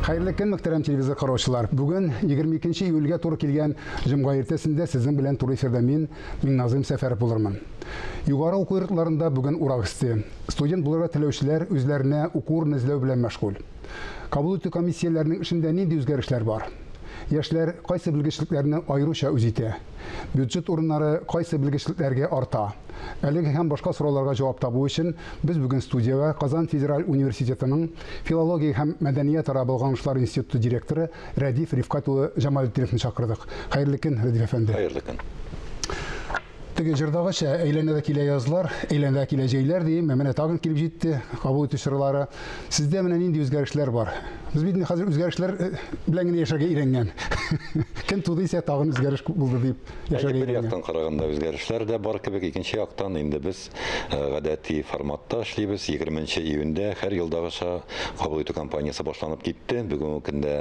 Хәерле көн, мөхтәрәм телевизор караучылар. Бүген 22 июльгә туры килгән җомга иртәсендә сезнең белән туры эфирда мин, Миңназыйм Сәфәров булырмын. Югары уку йортларында бүген урак өсте. Студент булырга теләүчеләр үзләренә уку урыны эзләү белән мәшгуль. Кабул итү комиссияләренең эшендә нинди үзгәрешләр бар? Яшьләр кайсы белгечлекләрне аеруча үз итә? Бюджет урыннары кайсы белгечлекләргә арта? Әлеге һәм башка сорауларга җавап табу өчен без бүген студиягә Казан федераль университетының Филология һәм мәдәниятара болганышлар институты директоры Рәдиф Рифкать улы Җамалетдиновны чакырдык. Хәерле көн, Рәдиф әфәнде. Хәерле көн. Теге җырдагыча, әйләнә дә килә язлар, әйләнә дә килә җәйләр дим, менә тагын килеп җитте кабул итү чорлары. Сездә менә нинди үзгәрешләр бар? Без бит инде хәзер үзгәрешләр э, белән генә яшәргә өйрәнгән. Кем туды исә тагын үзгәреш күп булды дип яшәргә Бер яктан караганда үзгәрешләр дә бар кебек, икенче яктан инде без э, гадәти форматта эшлибез. 20 июньдә һәр елдагыча кабул итү кампаниясе башланып китте. Бүгенге көндә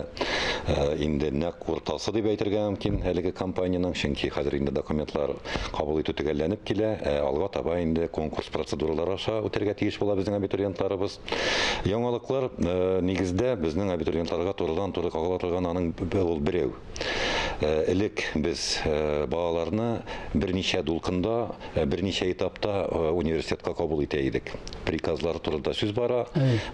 э, инде нәкъ Уртасы дип әйтергә мөмкин әлеге кампаниянең, чөнки хәзер инде документлар кабул итү төгәлләнеп килә, ә алга таба инде конкурс процедуралары аша үтәргә тиеш була безнең абитуриентларыбыз. Яңалыклар э, нигездә безнең абитуриентларга турыдан-туры кагыла торган аның ул берәү. Э, элек без э, балаларны берничә дулкында, берничә этапта университетка кабул итә идек. Приказлар турында сүз бара.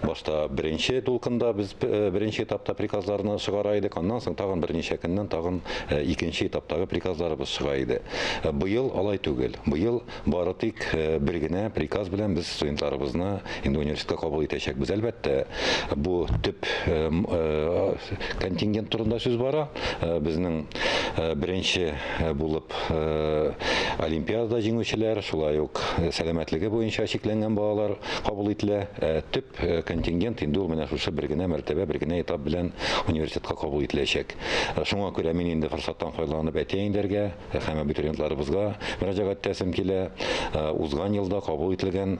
Башта беренче дулкында без э, беренче этапта приказларны чыгара идек, аннан соң тагын берничә көннән тагын э, икенче этаптагы приказларыбыз чыга иде. Э, быел алай түгел. Быел бары тик бер генә приказ белән без студентларыбызны инде университетка кабул итәчәкбез. Әлбәттә, бу төп контингент турында сүз бара. Безнең беренче булып Олимпиадада җиңүчеләр, шулай ук сәламәтлеге буенча чикләнгән балалар кабул ителә. Төп контингент инде ул менә шушы бер генә мәртәбә, бер генә этап белән университетка кабул ителәчәк. Шуңа күрә мин инде форсаттан файдаланып әти-әниләргә һәм абитуриентларыбызга мөрәҗәгать итәсем килә. Узган елда кабул ителгән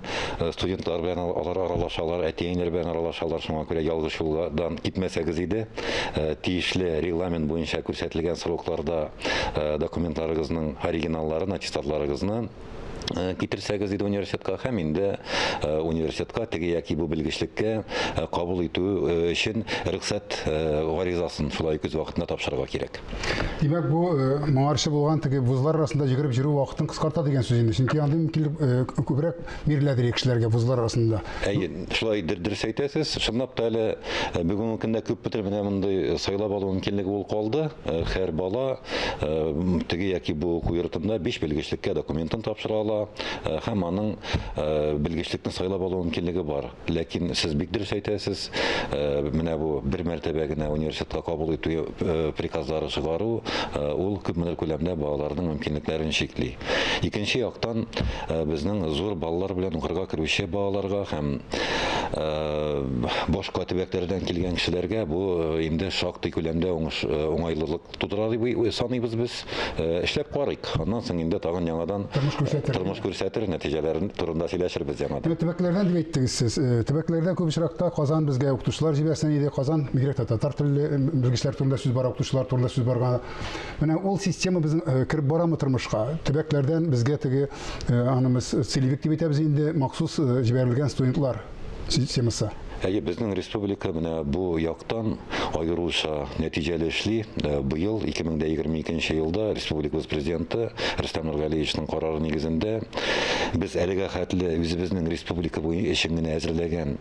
студентлар белән алар аралашалар, әти-әниләр белән аралашалар. Шуңа күрә ялгыш юлдан китмәсәгез иде, тиешле регламент буенча күрсәтелгән срокларда Э, документларыгызның оригиналларын, аттестатларыгызны э, китерсәгез иде университетка һәм инде э, университетка теге яки бу белгечлеккә кабул итү өчен рөхсәт гаризасын шулай үк үз вакытында тапшырырга кирәк. Димәк, бу моңарчы булган теге вузлар арасында йөгереп йөрү вакытын кыскарта дигән сүз инде. Чөнки андый мөмкинлек күбрәк биреләдер кешеләргә вузлар арасында. Әйе, шулай дөрес әйтәсез. Чынлап та әле бүгенге көндә күпмедер менә мондый сайлап алу мөмкинлеге ул калды. Һәр бала теге яки бу уку йортында биш белгечлеккә документын тапшыра ала һәм аның белгечлекне сайлап алу мөмкинлеге бар. Ләкин сез бик дөрес әйтәсез, менә бу бер мәртәбә генә университетка кабул итү приказлары чыгару ул күпмедер күләмдә балаларның мөмкинлекләрен чикли. Икенче яктан, безнең зур баллар белән укырга керүче балаларга һәм башка төбәкләрдән килгән кешеләргә бу инде шактый күләмдә уңыш уңайлылык тудыра дип саныйбыз без. Эшләп карыйк. Аннан соң инде тагын яңадан тормыш күрсәтер. Тормыш күрсәтер, нәтиҗәләрен турында сөйләшербез яңадан. Менә төбәкләрдән дип әйттегез сез. Төбәкләрдә күп очракта Казан безгә укытучылар җибәрсен иде. Казан бигрәк тә татар телле белгечләр турында сүз бара, укытучылар турында сүз барган. Менә ул система безнең э, кереп барамы тормышка? Төбәкләрдән безгә теге э, аны без целевик дип әйтәбез инде, махсус э, җибәрелгән студентлар системасы. Әйе, безнең республика менә бу яктан аеруча нәтиҗәле эшли. Быел 2022 елда республикабыз президенты Рөстәм Нургалиевичның карары нигезендә без әлегә хәтле үзебезнең республика буе өчен генә әзерләгән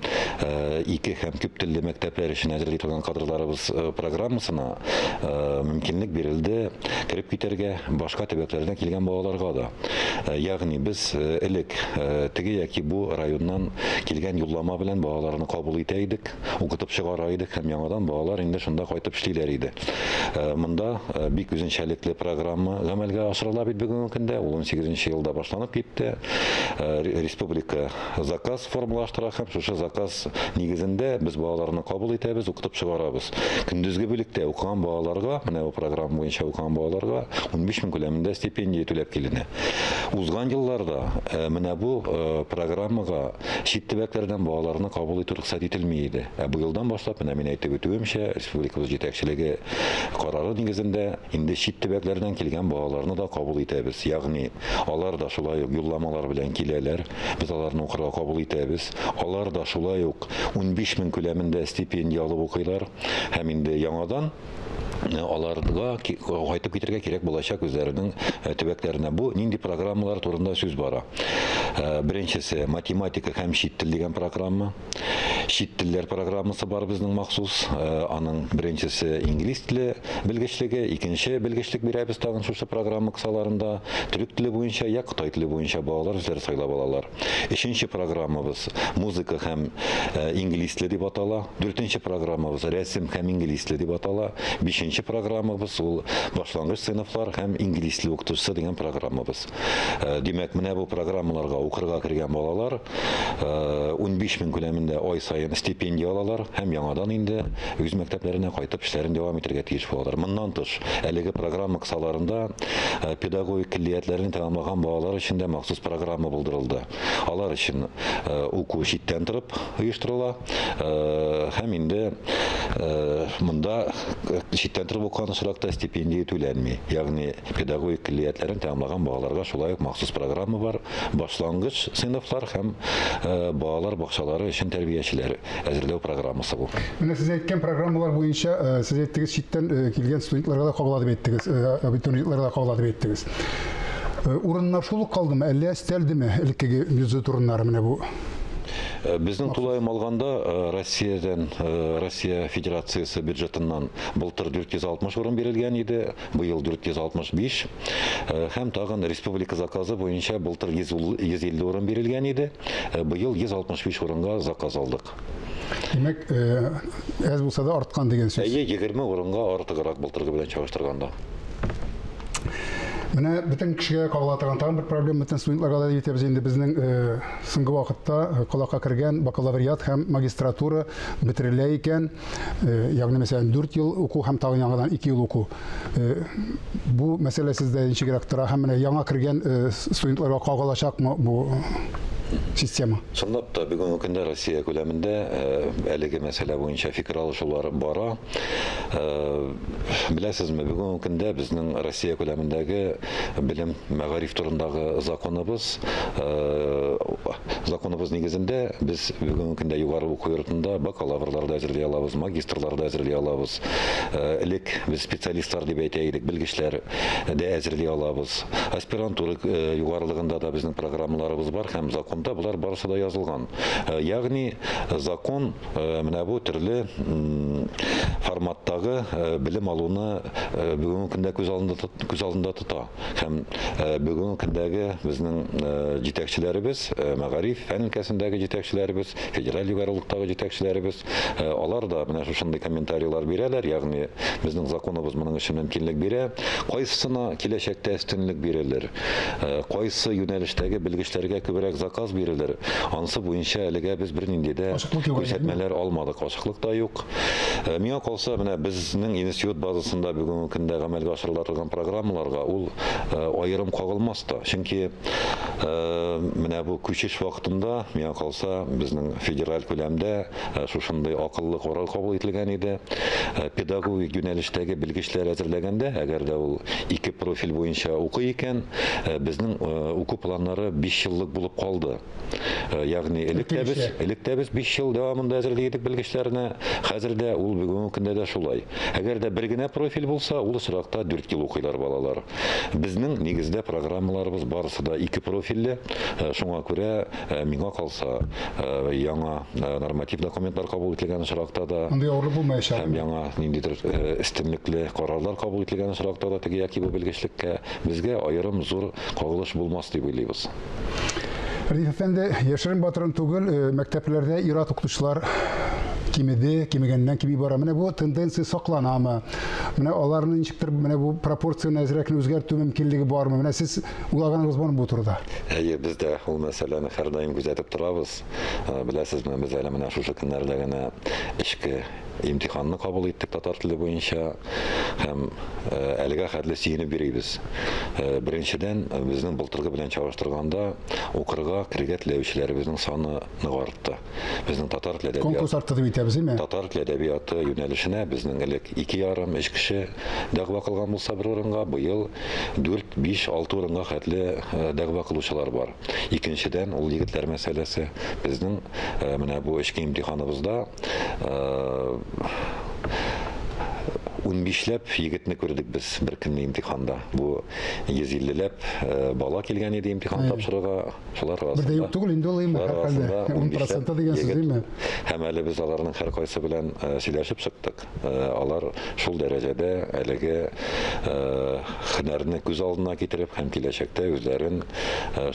ике һәм күп телле мәктәпләр өчен әзерли торган кадрларыбыз программасына мөмкинлек бирелде кереп китәргә башка төбәкләрдән килгән балаларга да. Ягъни без элек теге яки бу районнан килгән юллама белән балаларны кабул итә идек, укытып чыгара идек һәм яңадан балалар инде шунда кайтып эшлиләр иде. Монда бик үзенчәлекле программа гамәлгә ашырыла бит бүгенге көндә. Ул 18 елда башланып китте. Республика заказ формалаштыра һәм шушы заказ нигезендә без балаларны кабул итәбез, укытып чыгарабыз. Көндезге бүлектә укыган балаларга, менә бу программа буенча укыган балаларга 15 мең күләмендә стипендия түләп киленә. Узган елларда э, менә бу э, программага чит төбәкләрдән балаларны кабул итү рөхсәт рөхсәт ителми иде. Ә быелдан башлап, менә мин әйтеп үтүемчә, республикабыз җитәкчелеге карары нигезендә инде чит төбәкләрдән килгән балаларны да кабул итәбез. Ягъни алар да шулай ук юлламалар белән киләләр, без аларны укырга кабул итәбез. Алар да шулай ук 15 мең күләмендә стипендия алып укыйлар һәм инде яңадан аларга кайтып китәргә кирәк булачак үзләренең төбәкләренә. Бу нинди программалар турында сүз бара? Беренчесе математика һәм чит тел дигән программа. Чит телләр программасы бар безнең махсус. Аның беренчесе инглиз теле белгечлеге, икенче белгечлек бирәбез тагын шушы программа кысаларында. Төрек теле буенча я кытай теле буенча балалар үзләре сайлап алалар. Өченче программабыз музыка һәм инглиз теле дип атала. Дүртенче программабыз рәсем һәм инглиз теле дип атала. Бишенче программабыз ул башлангыч сыйныфлар һәм инглиз теле укытучысы дигән программабыз. Димәк, менә бу программаларга укырга кергән балалар 15 мең күләмендә ай саен стипендия алалар һәм яңадан инде үз мәктәпләренә кайтып эшләрен дәвам итәргә тиеш булалар. Моннан тыш, әлеге программа кысаларында педагогик көллиятләрне тәмамлаган балалар өчен дә махсус программа булдырылды. Алар өчен уку читтән торып оештырыла һәм инде монда читтән торып укыган очракта стипендия түләнми. Ягъни педагогик көллиятләрен тәмамлаган балаларга шулай ук махсус программа бар. Башлангыч сыйныфлар һәм балалар бакчалары өчен тәрбиячеләр әзерләү программасы бу. Менә сез әйткән программалар буенча, сез әйттегез, читтән килгән студентларга да кагыла дип әйттегез, абитуриентларга да кагыла дип әйттегез. Урыннар шул ук калдымы, әллә өстәлдеме элеккеге бюджет урыннары менә бу? Безнең тулаем алганда Россиядән, Россия Федерациясе бюджетыннан былтыр 460 урын бирелгән иде, быел 465. Һәм тагын республика заказы буенча былтыр 150 урын бирелгән иде, быел 165 урынга заказ алдык. Димәк, әз булса да арткан дигән сүз. Әйе, 20 урынга артыграк былтыргы белән чагыштырганда. Менә бөтен кешегә кагыла торган тагын бер проблема, бөтен студентларга да әйтәбез инде, безнең соңгы вакытта колакка кергән бакалавриат һәм магистратура бетерелә икән, ягъни мәсәлән 4 ел уку һәм тагын яңадан 2 ел уку. Бу мәсьәлә сездә ничегрәк тора һәм менә яңа кергән студентларга кагылачакмы бу система? Чынлап та, бүгенге көндә Россия күләмендә әлеге мәсьәлә буенча фикер алышулар бара. Беләсезме, бүгенге көндә безнең Россия күләмендәге белем мәгариф турындагы законыбыз, законыбыз нигезендә без бүгенге көндә югары уку йортында бакалаврлар да әзерли алабыз, магистрлар да әзерли алабыз. Элек без специалистлар дип әйтә идек, белгечләр дә әзерли алабыз. Аспирантура югарылыгында да безнең программаларыбыз бар һәм законда болар барысы да язылган. Ягъни закон менә бу төрле форматтагы белем алуны бүгенге көндә күз алдында тота. Һәм бүгенге көндәге безнең җитәкчеләребез, мәгариф фән өлкәсендәге җитәкчеләребез, федераль югарылыктагы җитәкчеләребез, алар да менә шушындый комментарийлар бирәләр, ягъни безнең законыбыз моның өчен мөмкинлек бирә. Кайсысына киләчәктә өстенлек бирелер, кайсы юнәлештәге белгечләргә күбрәк заказ бирелер, анысы буенча әлегә без бернинди дә күрсәтмәләр алмадык, ачыклык та юк. Миңа калса, менә безнең институт базасында бүгенге көндә гамәлгә ашырыла торган программаларга ул аерым кагылмас та. Чөнки менә бу күчеш вакытында, миңа калса, безнең федераль күләмдә шушындый акыллы карар кабул ителгән иде. Педагогик юнәлештәге белгечләр әзерләгәндә, әгәр дә ул ике профиль буенча укый икән, безнең уку планнары 5 еллык булып калды. Ягъни элек тә без 5 ел дәвамында әзерли идек белгечләрне, хәзер дә ул бүгенге көндә дә шулай. Әгәр дә бер генә профиль булса, ул очракта 4 ел укыйлар балалар. Безнең нигездә программаларыбыз барысы да ике профильле, шуңа күрә миңа калса, яңа норматив документлар кабул ителгән очракта да, һәм яңа ниндидер өстенлекле карарлар кабул ителгән очракта да теге яки бу белгечлеккә безгә аерым зур кагылыш булмас дип уйлыйбыз. Рәдиф әфәнде, яшерен батырын түгел, мәктәпләрдә ир-ат укытучылар кимеде, кимегәннән кими бара. Менә бу тенденция сакланамы? Менә аларны ничектер, менә бу пропорцияне әзрәкне үзгәртү мөмкинлеге бармы? Менә сез уйлаганыгыз бармы бу турыда? Әйе, без дә ул мәсьәләне һәрдаим күзәтеп торабыз. Беләсезме, без әле менә шушы көннәрдә генә эчке имтиханны кабул иттек татар теле буенча һәм әлегә хәтле сөенеп йөрибез. Беренчедән, безнең былтыргы белән чагыштырганда укырга керергә теләүчеләребезнең саны нык артты. Безнең татар теле әдәбияты Конкурс артты дип әйтәбез, әйме? Татар теле әдәбияты юнәлешенә безнең элек 2,5, өч кеше дәгъва кылган булса бер урынга, быел 4, 5, 6 урынга хәтле дәгъва кылучылар бар. Икенчедән, ул егетләр мәсьәләсе. Безнең менә бу эчке имтиханыбызда 15ләп егетне күрдек без бер көнне имтиханда. Бу 150ләп бала килгән иде имтихан тапшырырга. Шулар арасында. Бер дә юк түгел инде ул инде һәрхәлдә. 10% дигән сүз димме? Һәм әле без аларның һәркайсы белән сөйләшеп чыктык. Алар шул дәрәҗәдә әлеге һөнәрне күз алдына китереп һәм киләчәктә үзләрен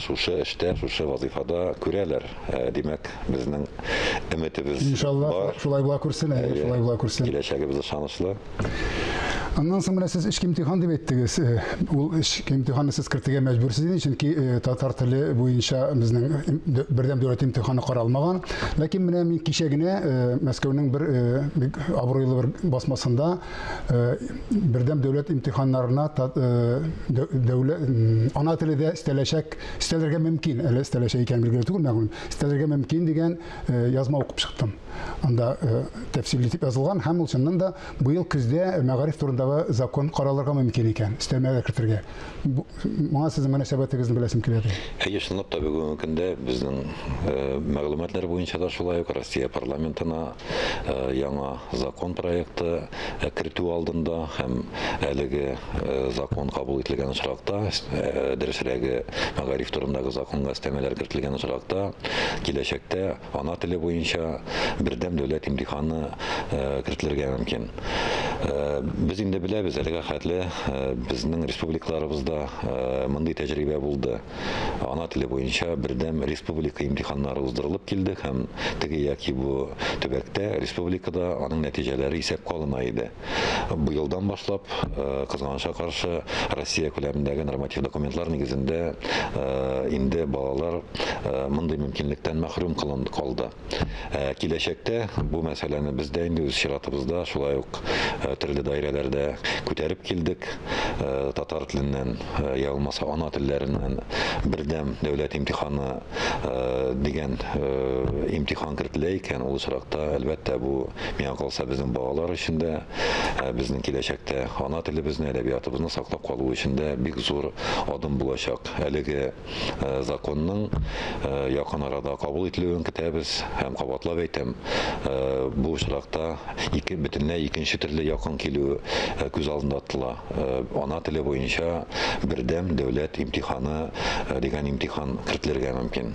шушы эштә, шушы вазыйфада күрәләр. Димәк, безнең өметебез Иншалла, бар. Шулай була күрсен, әйе, шулай була күрсен. Киләчәгебез ышанычлы. Аннан соң менә сез эчке имтихан дип әйттегез. Ул эчке имтиханны сез кертергә мәҗбүрсез инде, чөнки татар теле буенча безнең бердәм дәүләт имтиханы каралмаган. Ләкин менә мин кичә генә Мәскәүнең бер бик абруйлы бер басмасында бердәм дәүләт имтиханнарына дәүләт ана теле дә өстәләчәк, өстәлергә мөмкин, әле өстәләчәк икән билгеле түгел, мәгълүм, өстәлергә мөмкин дигән язма укып чыктым. Анда тәфсилле дип язылган һәм ул чыннан да быел көздә мәгариф турындагы закон каралырга мөмкин икән, өстәмәгә кертергә. Моңа сезнең мөнәсәбәтегезне беләсем килә. Әйе, чынлап та бүгенге көндә безнең мәгълүматлар буенча да шулай ук Россия парламентына яңа закон проекты кертү алдында һәм әлеге закон кабул ителгән очракта, дөресрәге, мәгариф турындагы законга өстәмәләр кертелгән очракта, киләчәктә ана теле буенча бердәм дәүләт имтиханы кертелергә мөмкин. Без инде беләбез, әлегә хәтле безнең республикаларыбызда мондый тәҗрибә булды. Ана теле буенча бердәм республика имтиханнары уздырылып килде һәм теге яки бу төбәктә, республикада аның нәтиҗәләре исәпкә алына иде. Быелдан башлап, кызганычка каршы, Россия күләмендәге норматив документлар нигезендә инде балалар мондый мөмкинлектән мәхрүм калды. Киләчәктә бу мәсьәләне без дә инде үз чиратыбызда шулай ук төрле даирәләрдә күтәреп килдек. Татар теленнән, я булмаса ана телләреннән бердәм дәүләт имтиханы дигән имтихан кертелә икән, ул очракта, әлбәттә, бу миңа калса безнең балалар өчен дә, безнең киләчәктә ана телебезне, әдәбиятыбызны саклап калу өчен дә бик зур адым булачак. Әлеге законның якын арада кабул ителүен көтәбез һәм кабатлап әйтәм, бу очракта ике бөтенләй икенче төрле якын килү күз алдында тотыла. Ана теле буенча бердәм дәүләт имтиханы дигән имтихан кертелергә мөмкин.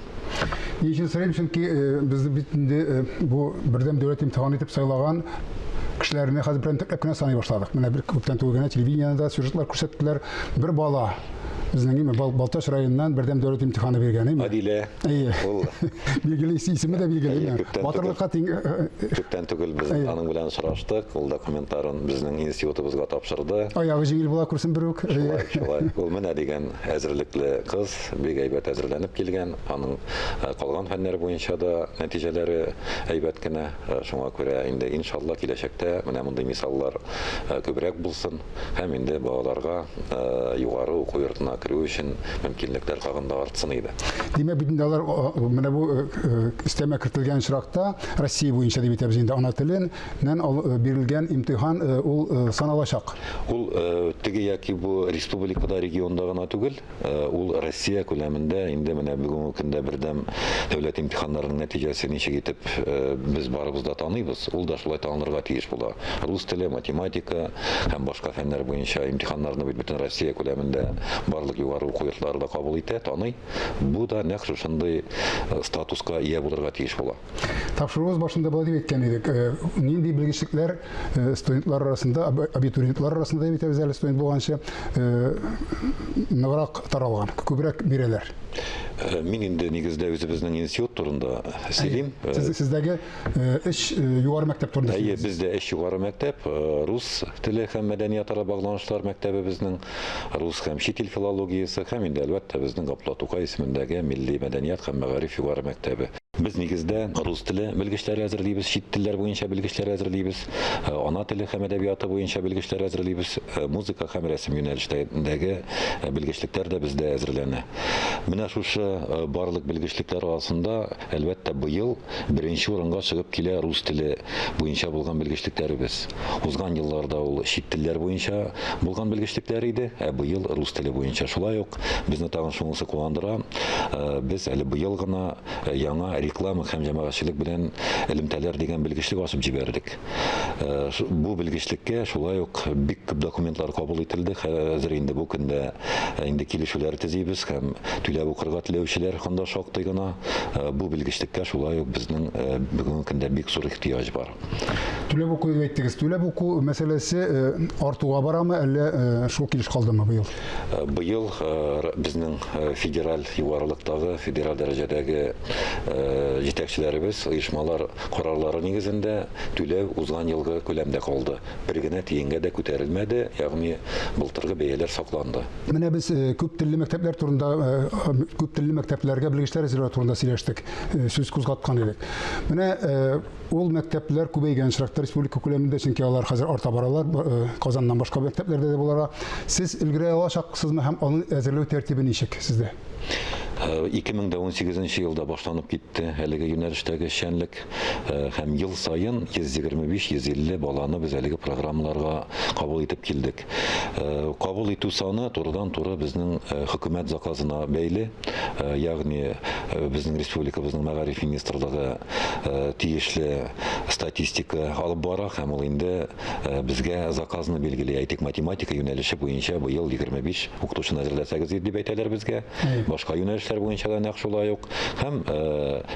Ни өчен сорыйм, чөнки без бит инде бу бердәм дәүләт имтиханы итеп сайлаган кешеләрне хәзер берәмтекләп кенә саный башладык. Менә бер күптән түгел генә телевидениедә сюжетлар күрсәттеләр. Бер бала безнең име Балтач районыннан бердәм дәүләт имтиханы биргән, име? Адилә. Әйе. Ул билгеле исеме дә билгеле, име? Батырлыкка тиң. Күптән түгел без аның белән очраштык. Ул документларын безнең институтыбызга тапшырды. Аягы җиңел була күрсен берүк. Шулай, шулай. Ул менә дигән әзерлекле кыз, бик әйбәт әзерләнеп килгән. Аның калган фәннәр буенча да нәтиҗәләре әйбәт кенә. Шуңа күрә инде иншалла киләчәктә менә мондый мисаллар күбрәк булсын. Һәм инде балаларга югары уку йортына керү өчен мөмкинлекләр тагын да артсын иде. Димәк, бит инде алар менә бу өстәмә кертелгән очракта Россия буенча дип әйтәбез инде ана теленнән бирелгән имтихан ул саналачак. Ул теге яки бу республикада, регионда гына түгел, Ул Россия күләмендә инде менә бүгенге көндә бердәм дәүләт имтиханнарының нәтиҗәсе ничек итеп без барыбыз да таныйбыз, ул да шулай танылырга тиеш була. Рус теле, математика һәм башка фәннәр буенча имтиханнарны бит бөтен Россия күләмендә барлык югары уку йортлары да кабул итә, таный. Бу да нәкъ шушындый статуска ия булырга тиеш була. Тапшыруыбыз башында болай дип әйткән идек, нинди белгечлекләр студентлар арасында, абитуриентлар арасында дип әйтәбез әле студент булганчы, ныграк таралган, күбрәк бирәләр? Мин инде нигездә үзебезнең институт турында сөйлим. Сездәге өч югары мәктәп турында Әйе, бездә өч югары мәктәп, рус теле һәм мәдәниятара багланышлар мәктәбе безнең, рус һәм чит ил филологиясе һәм инде, әлбәттә, безнең Габдулла Тукай исемендәге милли мәдәният һәм мәгариф югары мәктәбе. Без нигездә рус теле белгечләре әзерлибез, чит телләр буенча белгечләр әзерлибез, ана теле һәм әдәбияты буенча белгечләр әзерлибез, музыка һәм рәсем юнәлешләрендәге белгечлекләр дә бездә әзерләнә. Менә шушы барлык белгечлекләр арасында, әлбәттә, быел беренче урынга чыгып килә рус теле буенча булган белгечлекләребез. Узган елларда ул чит телләр буенча булган белгечлекләр иде, ә быел рус теле буенча. Шулай ук безне тагын шунысы куандыра, без әле быел гына яңа реклама һәм җәмәгатьчелек белән элемтәләр дигән белгечлек ачып җибәрдек. Бу белгечлеккә шулай ук бик күп документлар кабул ителде. Хәзер инде бу көндә инде килешүләр төзибез һәм түләп укырга теләүчеләр анда шактый гына. Бу белгечлеккә шулай ук безнең бүгенге көндә бик зур ихтыяҗ бар. Түләп уку дип әйттегез. Түләп уку мәсьәләсе артуга барамы, әллә шул килеш калдымы быел? Быел безнең федераль югарылыктагы, федераль дәрәҗәдәге җитәкчеләребез, оешмалар карарлары нигезендә түләү узган елгы күләмдә калды. Бер генә тиенгә дә күтәрелмәде, ягъни былтыргы бәяләр сакланды. Менә без күп телле мәктәпләр турында, күп телле мәктәпләргә белгечләр әзерләү турында сөйләштек, сүз кузгаткан идек. Менә Ул мәктәпләр күбәйгән очракта республика күләмендә, чөнки алар хәзер арта баралар, Казаннан башка мәктәпләрдә дә буларга. Сез өлгерә алачаксызмы һәм аны әзерләү тәртибе ничек сездә? 2018 елда башланып китте әлеге юнәлештәге эшчәнлек һәм ел саен 125-150 баланы без әлеге программаларга кабул итеп килдек. Кабул итү саны турыдан-туры безнең хөкүмәт заказына бәйле. Ягъни безнең республикабызның мәгариф министрлыгы тиешле статистика алып бара һәм ул инде безгә заказны билгели. Әйтик, математика юнәлеше буенча быел 25 укытучыны әзерләсәгез дип әйтәләр безгә. Башка юнәлешләр буенча да нәкъ шулай ук. Һәм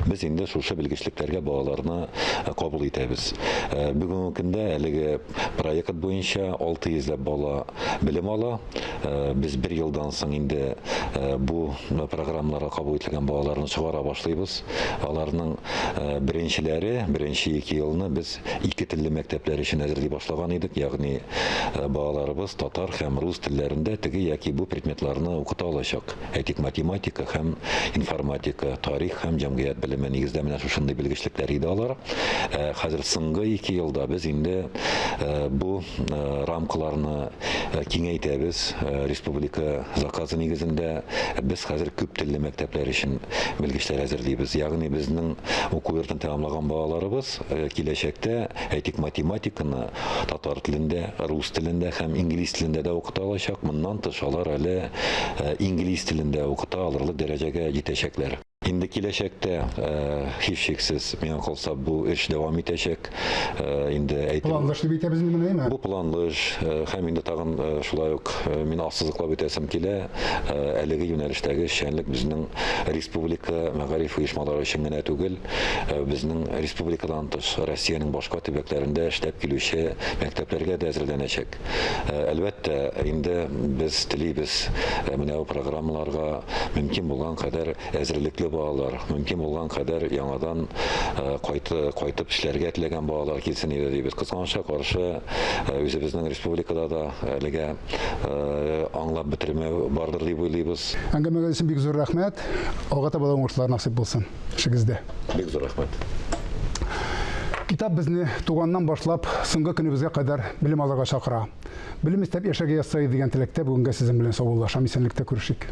без инде шушы белгечлекләргә балаларны кабул итәбез. Бүгенге көндә әлеге проект буенча 600 ләп бала белем ала. Без бер елдан соң инде бу программаларга кабул ителгән балаларны чыгара башлыйбыз. Аларның беренчеләре, беренче ике елны без ике телле мәктәпләр өчен әзерли башлаган идек, ягъни балаларыбыз татар һәм рус телләрендә теге яки бу предметларны укыта алачак. Әйтик, математика һәм информатика, тарих һәм җәмгыять белеме нигездә менә шушындый белгечлекләр иде алар. Хәзер соңгы ике елда без инде бу рамкаларны киңәйтәбез. Республика заказы нигезендә без хәзер күп телле мәктәпләр өчен белгечләр әзерлибез. Ягъни безнең уку йортын тәмамлаган балаларыбыз киләчәктә, әйтик, математиканы татар телендә, рус телендә һәм инглиз телендә дә укыта алачак. Моннан тыш, алар әле инглиз телендә укыта алырлык дәрәҗәгә җитәчәкләр. Инде киләчәктә, һичшиксез, миңа калса, бу эш дәвам итәчәк. Инде әйтеп... Планлы эш дип әйтәбез инде моны, әйме? Бу планлы эш. Һәм инде тагын шулай ук мин ассызыклап үтәсем килә, әлеге юнәлештәге эшчәнлек безнең республика мәгариф оешмалары өчен генә түгел, безнең республикадан тыш, Россиянең башка төбәкләрендә эшләп килүче мәктәпләргә дә әзерләнәчәк. Әлбәттә, инде без телибез менә бу программаларга мөмкин булган кадәр әзерлекле балалар, мөмкин булган кадәр яңадан кайтып эшләргә теләгән балалар килсен иде дибез. Кызганычка каршы, үзебезнең республикада да әлегә аңлап бетермәү бардыр дип уйлыйбыз. Әңгәмәгез өчен бик зур рәхмәт. Алга таба да уңышлар насыйп булсын эшегездә. Бик зур рәхмәт. Китап безне туганнан башлап соңгы көнебезгә кадәр белем алырга чакыра. Белем эстәп яшәргә язса иде дигән теләктә бүгенгә сезнең белән саубуллашам. Исәнлектә күрешик.